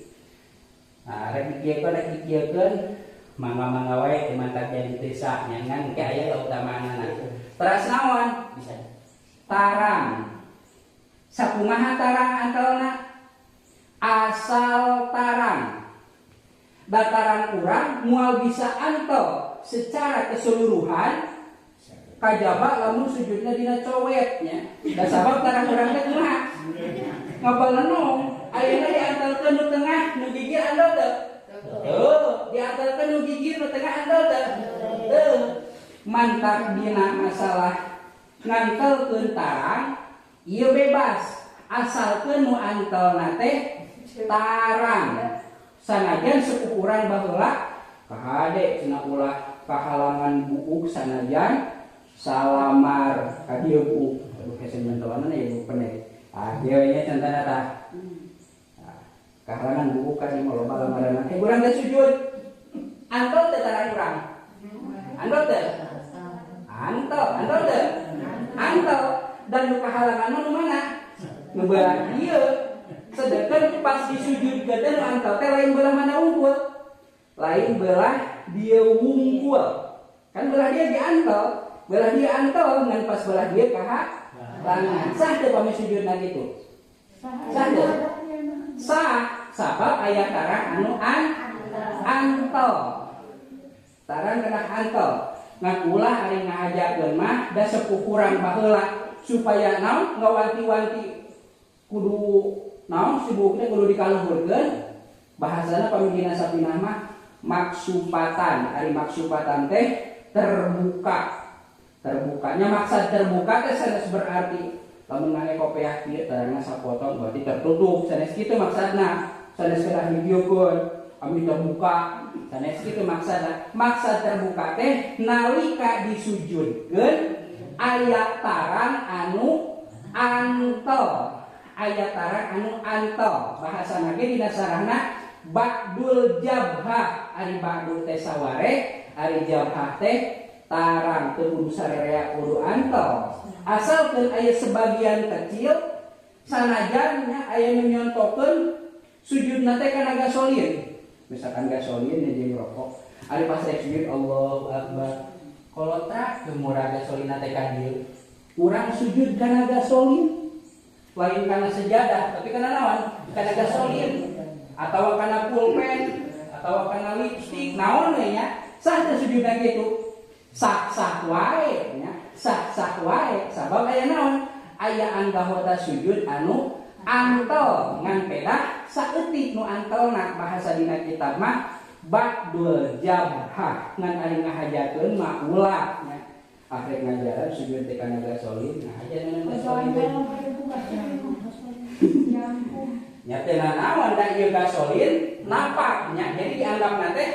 Nah rek dikieukeun rek dikieukeun mangga-mangga wae teu mantak jadi teu sah nya ngan engke aya kautamaanana. Teras naon? Bisa tarang. Sakumaha tarang antelna? Asal tarang. Dataran urang moal bisa antel secara keseluruhan kajaba lamun sujudna dina cowetnya. Da sabab tarang urang teh kumaha? Ngabalenong. Ayeuna diantelkeun nu tengah nu gigir antel teu? Teu. Diantelkeun nu gigir nu tengah antel teu? Teu. Mantak dina masalah ngantelkeun tarang ieu bebas asalkeun nu antelna teh tarang. Sanajan seukuran baheula kahade cenah ulah kahalangan buuk sanajan salamar ka dieu buuk. Aduh hese nyentoanna ya buuk pendek. Ah dieu nya centana tah. Kahalangan buuk kan ieu mah loba lamaranna. Urang teh sujud. Antel teh tarang urang. Antel teh? Antel, antel teh? Antel. Dan nu kahalangan nu mana? Nu belah dieu. Sedangkan pas disujudkeun teh nu antel teh lain belah mana unggul. Lain belah dia wungkul. Kan belah dia diantel, belah dia antel ngan pas belah dia kahalangan. Sah teu pami sujudna kitu? Sah teu? Sah, sabab aya tarang anu antel. Tarang kena antel. Ngan ulah ari ngahajakeun mah da sekukuran baheula supaya naon ngawanti-wanti kudu naon sibukna kudu dikaluhurkeun. Bahasana pamigina sapinah mah maksupatan. Ari maksupatan teh terbuka. Terbukanya maksud terbuka teh sanes berarti lamun ngangge kopiah kieu tarangna sapotong berarti tertutup sanes kitu maksudna. Sanes kedah videokeun ami terbuka sanes kitu maksudna. Maksud terbuka teh nalika disujudkeun aya tarang anu antel. Aya tarang anu antel. Bahasana ge dina sarahna ba'dul jabhah. Ari ba'dul teh saware, ari jabhah teh tarang teu kudu sarerea kudu antel. Asalkeun aya sebagian kecil sanajan nya aya nu nyontokeun sujudna teh kana gasolin. Misalkan gasolin nya jeung rokok. Ari pas rek sujud Allahu Akbar. Kolotrak teu murah gasolina teh ka dieu. Urang sujud kana gasolin. Lain kana sejadah, tapi kana naon? Kana gasolin atawa kana pulpen atawa kana lipstik, naon we nya? Sah teh sujudna kitu. Sah-sah wae nya, sah-sah wae sabab aya naon? Aya anggota sujud anu antel ngan pedah saeutik nu antelna bahasa dina kitab mah ba'dul jabhah ngan ari ngahajakeun mah ulah nya. Akhir ngajaran sujud teh kana gasolin ngahajan gasolin teh. Nya teh nanaon da ieu gasolin napak nya, jadi dianggapna teh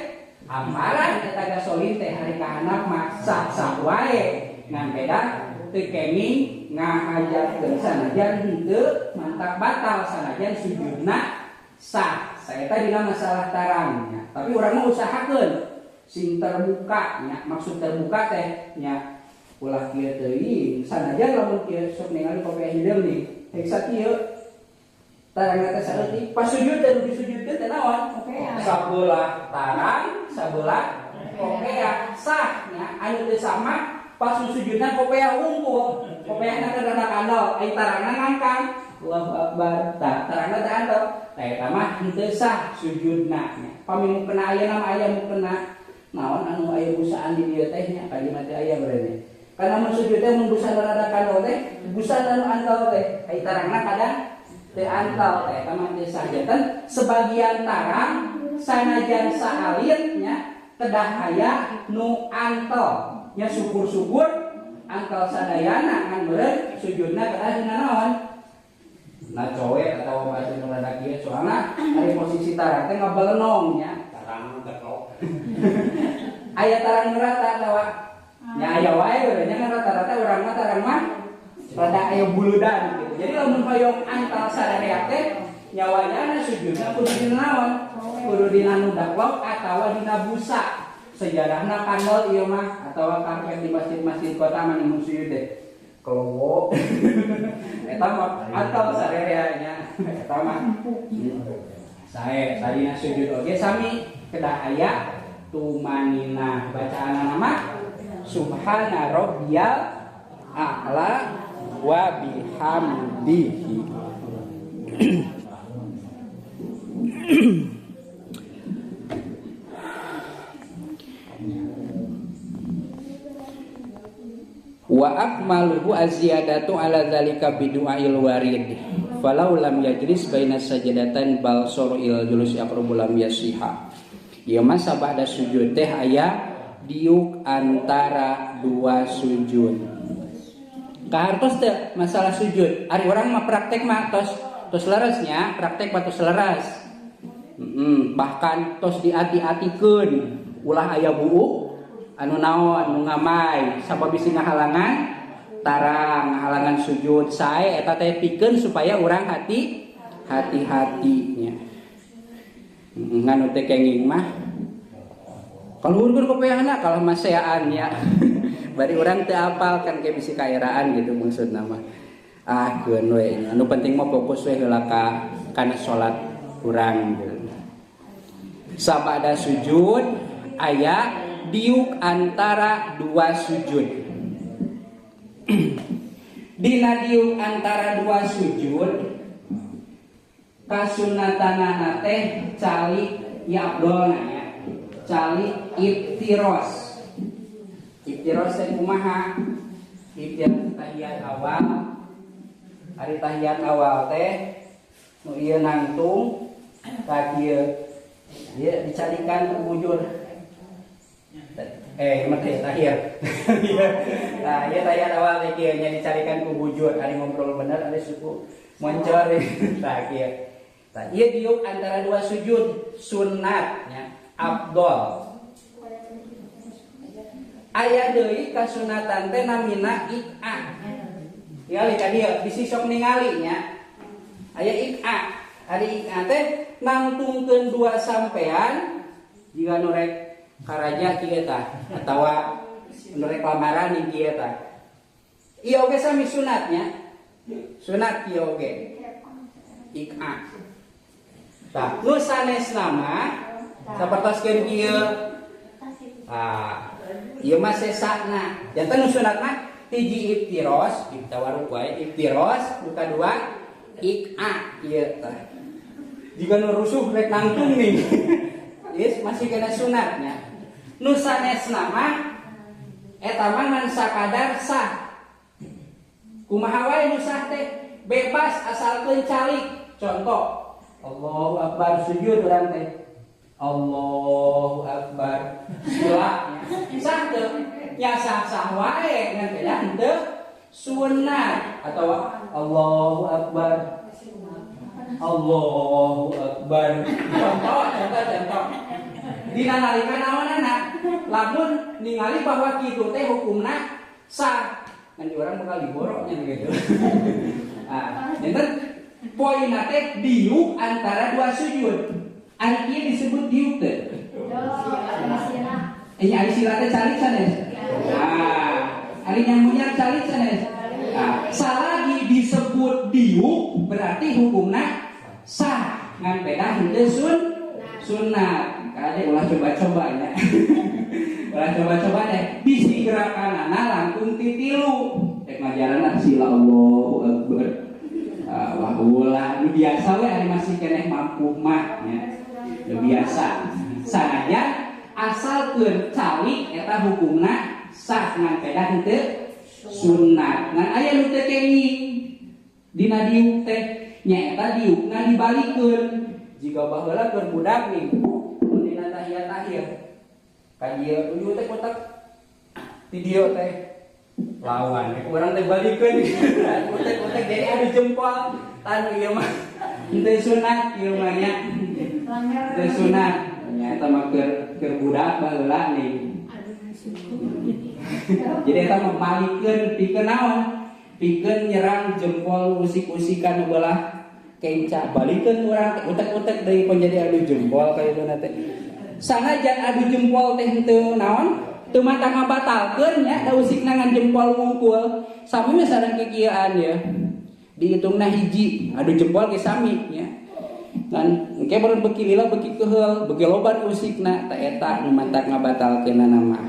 amaran eta gasolin teh hari kahanap mah sah-sah wae ngan pedah teu kenging ngahajakeun sanajan henteu mantak batal sanajan sujudna sah. Saeta dina masalah tarangnya. Tapi urang mah usahakeun sing terbuka nya, maksud terbuka teh nya ulah kieu teuing sanajan lamun kieu sok ningali kopiah hideung nih heksa kieu tarangna teh saeutik pas sujud teh disujudkeun teh naon? Sabelah tarang sabelah kopiah sah nya. Anu teu sama pas sujudna kopiah unggul, kopiahna teh rada kandel, ai tarangna ngangkang. Allahu Akbar. Tah tarangna teh antel. Tah eta mah henteu sah sujudna nya. Pami nu kena aya nama aya nu kena naon anu aya busaan di dieu teh nya ka dieu mah teh aya berarti. Kana mun sujud teh mun busana rada kandel teh, busana nu antel teh, ai tarangna kadang teu antel teh eta mah teu sah. Janten sebagian tarang sanajan saalit nya kedah aya nu antel. Nya syukur-syukur antel sadayana ngan meureun sujudna kedah dina naon? Nah cowek atawa baju nu rada kieu soalna ari posisi tarang teh ngabelenong nya, tarang getok. Aya tarang nu rata atawa nya aya wae we nya kan rata-rata urang mah tarang mah rada aya buludan gitu. Jadi lamun hoyong antel sadaya teh nyawanya sujudna kudu dina naon? Kudu dina nu daklok atawa dina busa. Sejarahna kandel ieu mah atawa karpet di masjid-masjid kota mah mun sujud teh kelowo. Eta mah antel sarerea nya eta mah. Sae sadina sujud oge sami kedah aya tumanina. Bacaanna mah subhana rabbiyal a'la wa bihamdihi. Wa akmaluhu aziyadatu ala dzalika bidu'ail warid. Falau lam yajlis baina sajadatan bal sur'il julus aqrabu lam yasiha. Ieu mah sabada sujud teh aya diuk antara dua sujud. Kahartos teh masalah sujud. Ari urang mah praktek mah tos tos leresnya, praktek mah tos leres. Bahkan tos diati-atikeun ulah aya buuk anu naon nu ngamai sabab bisi ngahalangan tarang ngahalangan sujud sae eta teh pikeun supaya urang hati hati-hatinya. Nganu teh kenging mah kaluhurkeun kopeahna kalah maseaan nya. Bari urang teu apal kan ke bisi kaeraan gitu maksudna mah. Ah keun we nya. Nu penting mah fokus we heula ka kana salat urang gitu. Sabada sujud aya diuk antara dua sujud. Dina diuk antara dua sujud kasunatanana teh calik ya abdolna ya. Calik iftiros. Iftiros teh kumaha? Iftiros tahiyat awal. Ari tahiyat awal teh nu ieu nangtung ka kieu. Ieu dicalikan ku bujur. Mati tahiyat. Nah, ieu tahiyat awal teh kieu nya dicalikan ku bujur. Ari ngobrol bener ari suku moncor. Tah kieu. Tah ieu diuk antara dua sujud sunat nya abdol. Aya deui kasunatan teh namina ik'ah. Ningali ka dieu bisi sok ningali nya. Aya ik'a. Ari ik'a teh nangtungkeun dua sampean jiga nu rek karaja kieu tah atawa nu rek lamaran kieu tah. Ieu oge sami sunatnya. Sunat ieu oge. Ik'a. Tah, nu sanesna mah sapertoskeun kieu. Tah, ieu mah sesana. Janten nu sunat mah hiji iftiros, tawaruk wae iftiros, nu kadua ik'a ieu tah. Jika nu rusuh rek nangtung nih. Yes, masih kena sunatnya. Nu sanesna mah eta mah ngan sakadar sah. Kumaha wae nu sah teh bebas asalkeun calik. Contoh, Allahu Akbar sujud urang teh. Allahu Akbar. Sila sah teu? Ya sah-sah wae ngan teh henteu sunat atau Allahu Akbar. Allahu Akbar. Contoh, contoh, contoh. Dina nalika naonana? Lamun ningali bahwa kitu teh hukumna sah. Ngan urang bakal diboroknya gitu. Nah, janten poinna teh diuk antara dua sujud. Ari ieu disebut diuk teh. Ini ari sila teh calik sanes. Nah, ari nyambungnya calik sanes. Nah, salagi disebut diuk berarti hukumna sah ngan beda henteu sunat. Kade ulah coba-coba nya. Ulah coba-coba deh. Bisi gerakanana langkung titilu. Rek ngajaranna sila Allahu Akbar. Wah ulah nu biasa we ari masih keneh mampu mah nya. Nu biasa. Sanajan asalkeun calik eta hukumna sah ngan beda henteu sunat. Ngan aya nu teu kenging dina diuk teh nyaeta diukna dibalikeun. Jiga baheula keur budak nih mun dina tahiyat akhir ka dieu uyuh teh kotak ti dieu teh lawan rek urang teh balikeun. Utek-utek jadi adu jempol tanu ieu mah henteu sunat ieu mah nya. Henteu sunat nyaeta mah keur budak baheula nih. Jadi eta mah malikeun pikeun naon? Pikeun nyerang jempol usik-usikan nu belah kenca. Balikeun urang utek-utek deui pon jadi adu jempol ka itu teh. Sanajan adu jempol teh henteu naon? Teu mata ngabatalkeun nya da usikna ngan jempol wungkul. Sami we sareng kikieuan ya. Dihitungna hiji, adu jempol ge sami nya. Ngan engke baru beki lila beki keheul, beki loba usikna ta eta nu mantak ngabatalkeunana mah.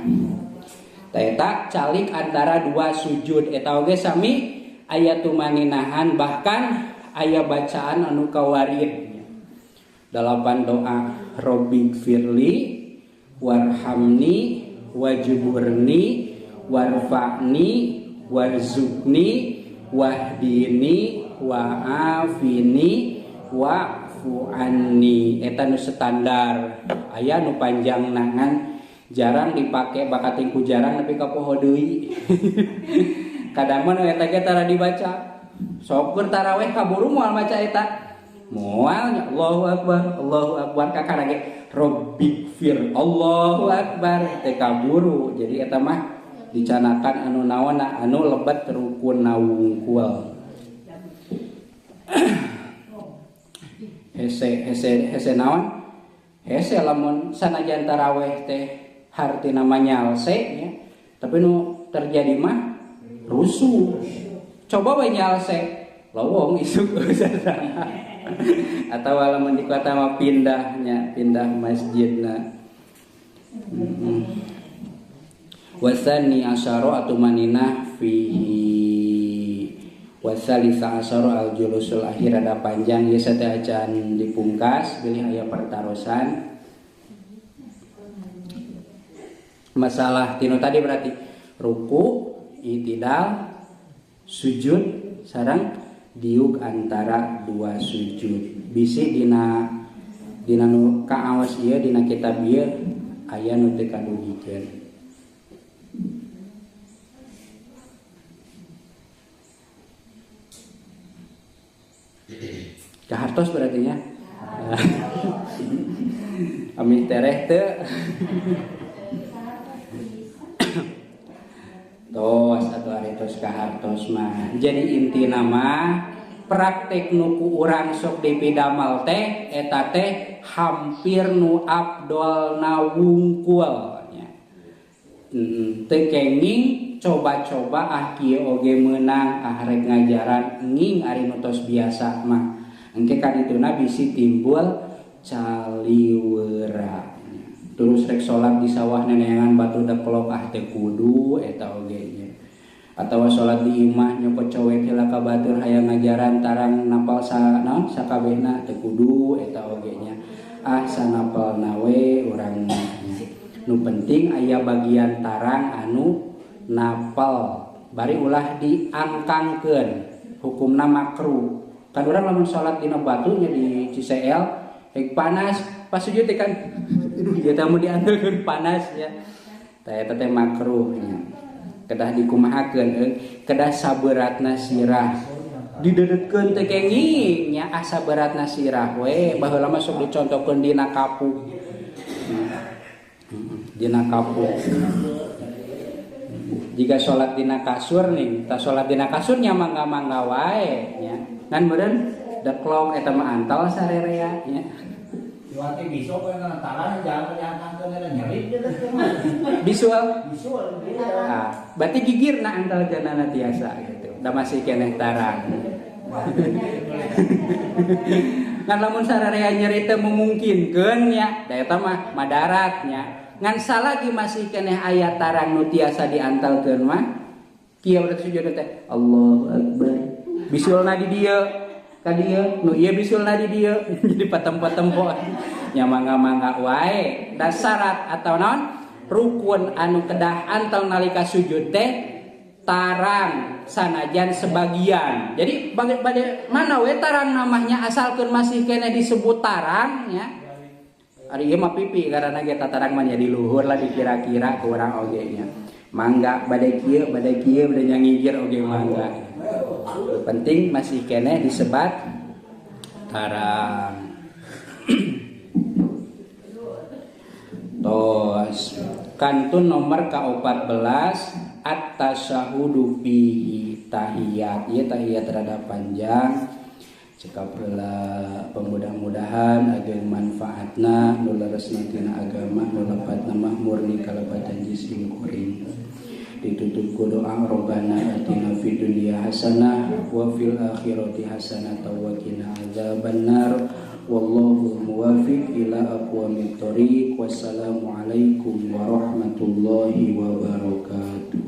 Ta eta calik antara dua sujud eta oge sami aya tumaninahan bahkan aya bacaan anu kawarid. 8 doa Robbi firli warhamni wajburni warfa'ni warzuqni wahdini wa'afini wa'fu anni. Eta nu standar aya nu panjang nangan jarang dipake bakating ku jarang nepi ka poho deui. Kadang mah nu eta ge tara dibaca. Sok keur taraweh kaburu moal maca eta. Moal nya Allahu Akbar, Allahu Akbar kakara ge Robbighfir, Allahu Akbar teh kaburu. Jadi eta mah dicanakan anu naonna anu lebet rukun wungkul. Hese hese hese naon? Hese lamun sanajan taraweh teh hartina mah nyalse nya. Tapi nu terjadi mah rusuh. Coba we nyalse lowong isuk atau lamun di kota mah pindahnya, pindah masjidna. Wasani asyara atumanina fihi wasalisa asyara al julusul akhir ada panjang ya teh acan dipungkas bilih aya pertarosan. Masalah tinu tadi berarti ruku, itidal, sujud sareng diuk antara dua sujud. Bisi dina dina nu kaawas ieu dina kitab ieu aya nu teu kadugikeun. Kahartos berarti nya. Amih tereh teu. Tos atuh ari tos. tos kahartos mah. Jadi intina mah praktek nu ku urang sok dipidamal teh eta teh hampir nu abdolna wungkul nya. Teu kenging coba-coba ah kieu oge meunang ah rek ngajaran nging ari nu tos biasa mah. Engke kadituna bisi timbul caliwera. Terus rek salat di sawah neneangan batu deklok ah teu kudu eta oge nya. Atawa salat di imah nyokot cowek heula ka batur hayang ngajaran tarang napal sa naon sakabehna teu kudu eta oge nya. Ah sanapalna we urang nya. Nu penting aya bagian tarang anu napal bari ulah diangkangkeun hukumna makruh. Kan urang lamun salat dina batu nya di Ciseel hek panas pas sujud teh kan aduh ieu teh mun diandelkeun panas nya. Tah eta teh makruh nya. Kedah dikumahakeun euy, kedah saberatna sirah. Didedetkeun teh kenging nya ah saberatna sirah we baheula mah sok dicontohkeun dina kapuk. Dina kapuk. Jika salat dina kasur nih, tah salat dina kasur nya mangga-mangga wae nya. Ngan meureun deklok eta mah antal sarerea nya. Iwati bisul we tarang jangan diangkangkeun eta nyeri Bisul. Bisul. Ah, berarti gigirna antal janana tiasa gitu. Da masih keneh tarang. Ngan lamun sararea nyeri teu memungkinkeun nya, da eta mah madarat nya. Ngan salagi masih keneh aya tarang nu tiasa diantalkeun mah kieu berarti sujud teh Allahu Akbar. Bisulna di dieu ka dieu, nu ieu bisulna di dieu. Jadi patempo-tempo nya mangga-mangga wae. Da syarat atau naon rukun anu kedah antal nalika sujud teh tarang sanajan sebagian. Jadi mana we tarang namanya asalkeun masih keneh disebut tarang nya. Ari ieu mah pipi karena ge tarang mah nya di luhur lah dikira-kira ku urang oge nya. Mangga bade kieu bade kieu bade nyangigir oge mangga. Penting masih keneh disebat tarang. Tos kantun nomor ka-14 at-tasyahudu fihi tahiyat. Ieu tahiyat rada panjang. Cekap heula pemudah-mudahan ageng manfaatna nu leresna tina agama nu lepatna mah murni kalepatan jisim kuring. Ditutup ku doa Robbana atina fid dunya hasanah wa fil akhirati hasanah wa qina adzabannar. Wallahu muwafiq ila aqwamit thoriq. Wassalamualaikum warahmatullahi wabarakatuh.